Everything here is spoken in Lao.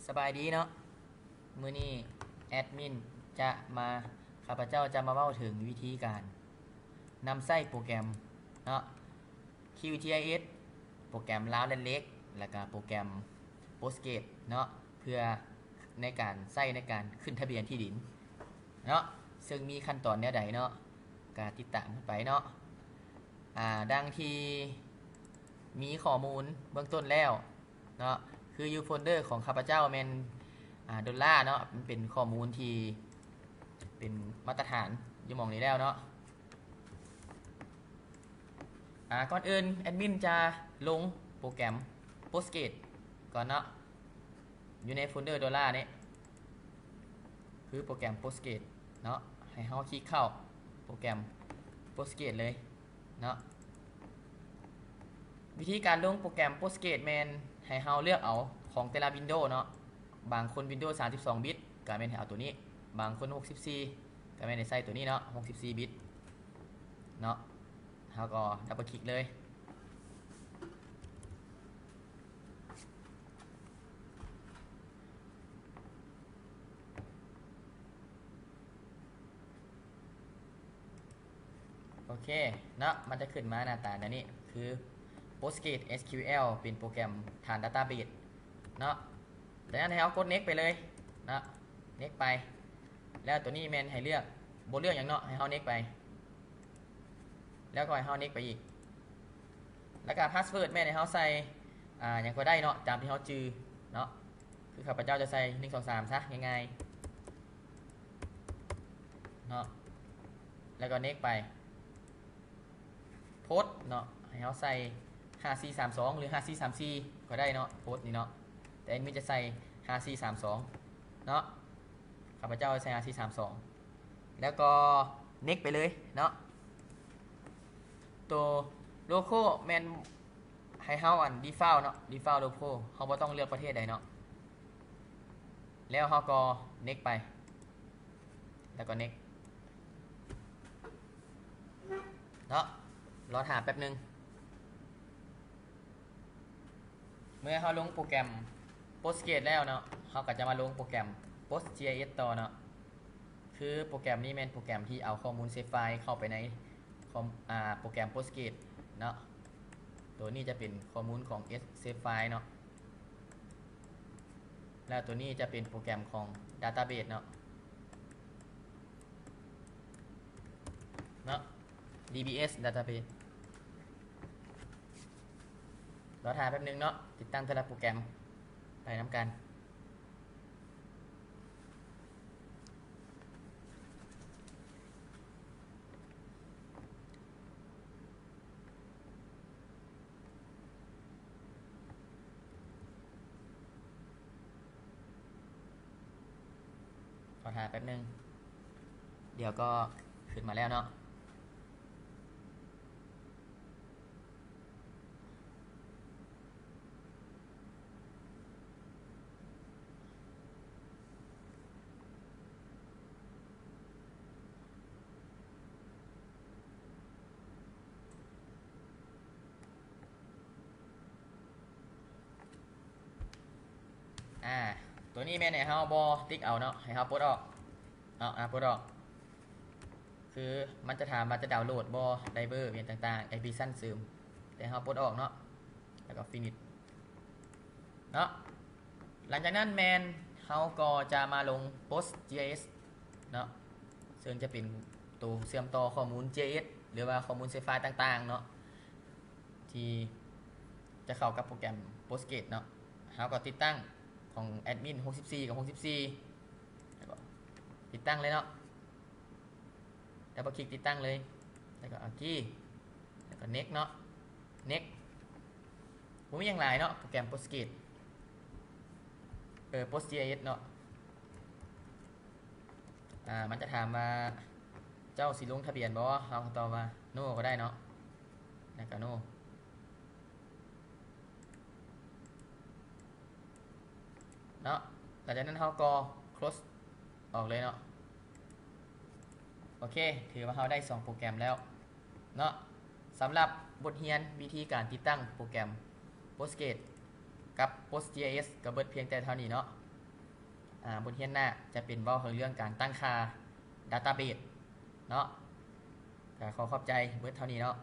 ສະບາຍດີເນາະ, ມື້ນີ້ແອດມິນຈະມາ ຂ້າພະເຈົ້າຈະມາເວົ້າເຖິງວິທີການນຳໃຊ້ໂປຣແກຣມເນາະ ຄິວຈີໄອເອັສ ໂປຣແກຣມ Land Rex ແລ້ວກະໂປຣແກຣມ Postgres ເນາະ ເພື່ອໃນການໃຊ້ໃນການຂຶ້ນທະບຽນທີ່ດິນເນາະ ເຊິ່ງມີຂັ້ນຕອນແນວໃດເນາະ ກະຕິດຕາມກັນໄປເນາະ. ອາ ດັ່ງທີ່ມີຂໍ້ມູນເບື້ອງຕົ້ນແລ້ວເນາະ ຄືຢູ່ໂຟນເດີຂອງຂ້າພະເຈົ້າແມ່ນ ອາ ໂດລາເນາະ ມັນເປັນຂໍ້ມູນທີ່ເປັນມາດຕະຖານຢູ່ໝ່ອງນີ້ແລ້ວເນາະ. ອາ ກ່ອນອື່ນແອດມິນຈະລົງໂປຣແກຣມ Postgres ກ່ອນເນາະ ຢູ່ໃນໂຟນເດີໂດລານີ້ ຄືໂປຣແກຣມ Postgres ເນາະ ໃຫ້ເຮົາຄລິກເຂົ້າໂປຣແກຣມ Postgres ເລີຍເນາະ. ວິທີການລົງໂປຣແກຣມ Postgres ແມ່ນໃຫ້ເຮົາເລືອກເອົາຂອງແຕ່ລະ Windows ເນາະ, ບາງຄົນ Windows ສາມສິບສອງບິດ ກະແມ່ນໃຫ້ເອົາໂຕນີ້, ບາງຄົນ ຫົກສິບສີ່ ກະແມ່ນໃຫ້ໃຊ້ໂຕນີ້ເນາະ ຫົກສິບສີ່ບິດເນາະ. ເຮົາກໍດັບເບິນຄລິກເລີຍ. ໂອເຄເນາະ ມັນຈະຂຶ້ນມາໜ້າຕາແນວນີ້ ຄື Postgres SQL ເປັນໂປຣແກຣມຖານ database ເນາະ. ຈາກນັ້ນໃຫ້ເຮົາກົດ next ໄປເລີຍເນາະ next ໄປ. ແລ້ວໂຕນີ້ແມ່ນໃຫ້ເລືອກ ບໍ່ເລືອກຫຍັງເນາະ ໃຫ້ເຮົາ next ໄປ ແລ້ວກໍໃຫ້ເຮົາ next ໄປອີກ ແລ້ວກໍ password ແມ່ນໃຫ້ເຮົາໃສ່ ອາ ຫຍັງກໍໄດ້ເນາະ ຕາມທີ່ເຮົາຈື່ເນາະ. ຄືຂ້າພະເຈົ້າຈະໃສ່ ໜຶ່ງ ສອງ ສາມ ຊະ ງ່າຍໆເນາະ ແລ້ວກໍ next ໄປ. Port ເນາະ ໃຫ້ເຮົາໃສ່ ຫ້າສີ່ສາມສອງ ຫຼື ຫ້າສີ່ສາມສີ່ ກໍໄດ້ເນາະ port ນີ້ເນາະ ແຕ່ແອດມິນຈະໃສ່ ຫ້າສີ່ສາມສອງ ເນາະ ຂ້າພະເຈົ້າໃສ່ ຫ້າສີ່ສາມສອງ ແລ້ວກໍ next ໄປເລີຍເນາະ. ໂຕ local ແມ່ນໃຫ້ເຮົາ ອັນ default ເນາະ default local ເຮົາບໍ່ຕ້ອງເລືອກປະເທດໃດເນາະ. ແລ້ວເຮົາກໍ next ໄປ ແລ້ວກໍ next ເນາະ. ລໍຖ້າແປັບໜຶ່ງ. ເມື່ອເຮົາລົງໂປຣແກຣມ Postgres ແລ້ວເນາະ ເຮົາກໍຈະມາລົງໂປຣແກຣມ PostGIS ຕໍ່ເນາະ. ຄືໂປຣແກຣມນີ້ແມ່ນໂປຣແກຣມທີ່ເອົາຂໍ້ມູນ save file ເຂົ້າໄປໃນຄອມ ອາ ໂປຣແກຣມ Postgres ເນາະ. ໂຕນີ້ຈະເປັນຂໍ້ມູນຂອງ save file ເນາະ ແລ້ວໂຕນີ້ຈະເປັນໂປຣແກຣມຂອງ database ເນາະ ເນາະ DBS database. ລໍຖ້າແປັບໜຶ່ງເນາະ ຕິດຕັ້ງແຕ່ລະໂປຣແກຣມໄປນຳກັນ. ຂໍຖ້າແປັບໜຶ່ງ ດຽວກໍຂຶ້ນມາແລ້ວເນາະ. ອາ ໂຕນີ້ແມ່ນໃຫ້ເຮົາບໍ່ຕິກເອົາເນາະ ໃຫ້ເຮົາປົດອອກເນາະ. ອາ ປົດອອກ ຄືມັນຈະຖາມວ່າຈະດາວໂຫຼດບໍ່ ໄດເວີ ຫຍັງຕ່າງໆ ແອັບພລິເຄຊັນເສີມ ແຕ່ເຮົາປົດອອກເນາະ ແລ້ວກໍ finish ເນາະ. ຫຼັງຈາກນັ້ນແມ່ນເຮົາກໍຈະມາລົງ PostGIS ເນາະ ເຊິ່ງຈະເປັນໂຕເຊື່ອມຕໍ່ຂໍ້ມູນ GIS ຫຼືວ່າຂໍ້ມູນ save file ຕ່າງໆເນາະ ທີ່ຈະເຂົ້າກັບໂປຣແກຣມ Postgres ເນາະ. ເຮົາກໍຕິດຕັ້ງຂອງແອັດມິນ ຫົກສິບສີ່ ກັບ ຫົກສິບສີ່ ແລ້ວກໍຕິດຕັ້ງເລີຍເນາະ. ແລ້ວກໍຄລິກຕິດຕັ້ງເລີຍ ແລ້ວກໍ OK ແລ້ວກໍ next ເນາະ next. ບໍ່ມີຫຍັງຫຼາຍເນາະ ໂປຣແກຣມ Postgres ເອີ PostGIS ເນາະ. ອາ ມັນຈະຖາມວ່າເຈົ້າຊິລົງທະບຽນບໍ່ ເຮົາກໍຕອບວ່າ no ກໍໄດ້ເນາະ ແລ້ວກໍ no ເນາະ. ຫຼັງຈາກນັ້ນເຮົາກໍ close ອອກເລີຍເນາະ. ໂອເຄ ຖືວ່າເຮົາໄດ້ສອງໂປຣແກຣມແລ້ວເນາະ. ສຳລັບບົດຮຽນວິທີການຕິດຕັ້ງໂປຣແກຣມ Postgres ກັບ PostGIS ກໍເບິດພຽງແຕ່ເທົ່ານີ້ເນາະ. ອ່າ ບົດຮຽນໜ້າຈະເປັນເວົ້າເຖິງເລື່ອງການຕັ້ງຄ່າ database ເນາະ. ກໍຂໍຂອບໃຈ ເບິດເທົ່ານີ້ເນາະ.